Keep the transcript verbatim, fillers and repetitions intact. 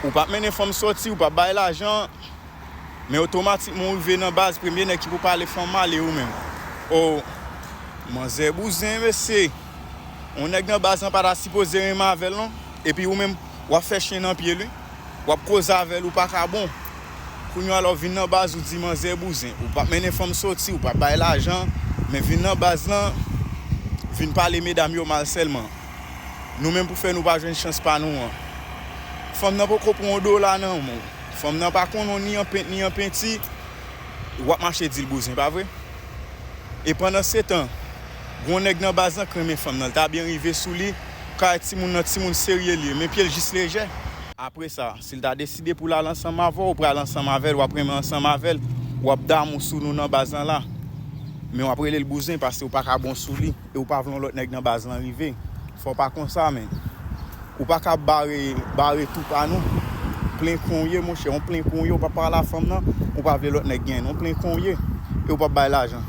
Ou p ap mennen fanm soti, ou p ap bay lajan, men otomatikman ou rive nan baz, premye nèg ki pou pale fanm mal e ou menm. O, manzè bouzen, mesye. Yon nèg nan baz lan pa ta sipoze renmen avè l non. Epi ou menm, w ap fè chen nan pye li. W ap koze avè l, ou pa ka bon. Kounye a la w vin nan baz, ou di manzè bouzen. Ou p ap mennen fanm soti, ou p ap bay lajan, men vin nan baz lan, vin pale medam yo mal sèlman. Nou menm pou fè nou pa jwenn chans pa nou an. Fanm nan poko pran yon dola nan men w. Fanm nan pa konn ou ni an pent ni an penti. W ap mache di l bouzen, pa vre? E pandan se tan, gon nèg nan baz lan k renmen fanm nan, l ta byen rive sou li, kay timoun nan, timoun serye li ye, men pye l jis lejè. Apre sa, si l ta deside pou l al ansanm avè w, ou pral ansanm avè l, w ap renmen ansanm avè l, w ap damou sou nou nan baz lan la. Men w ap rele l bouzen paske ou pa ka bon sou li e ou pa vle yon lòt nèg nan baz lan rive. Fò w pa konsa, men. Ou pa ka bare, bare tou pa nou. Plen kon w ye, monchè, yon plen kon w ye, ou pa pale a fanm nan, ou pa vle lòt nèg gen, yon plen kon w ye, e ou p ap bay lajan.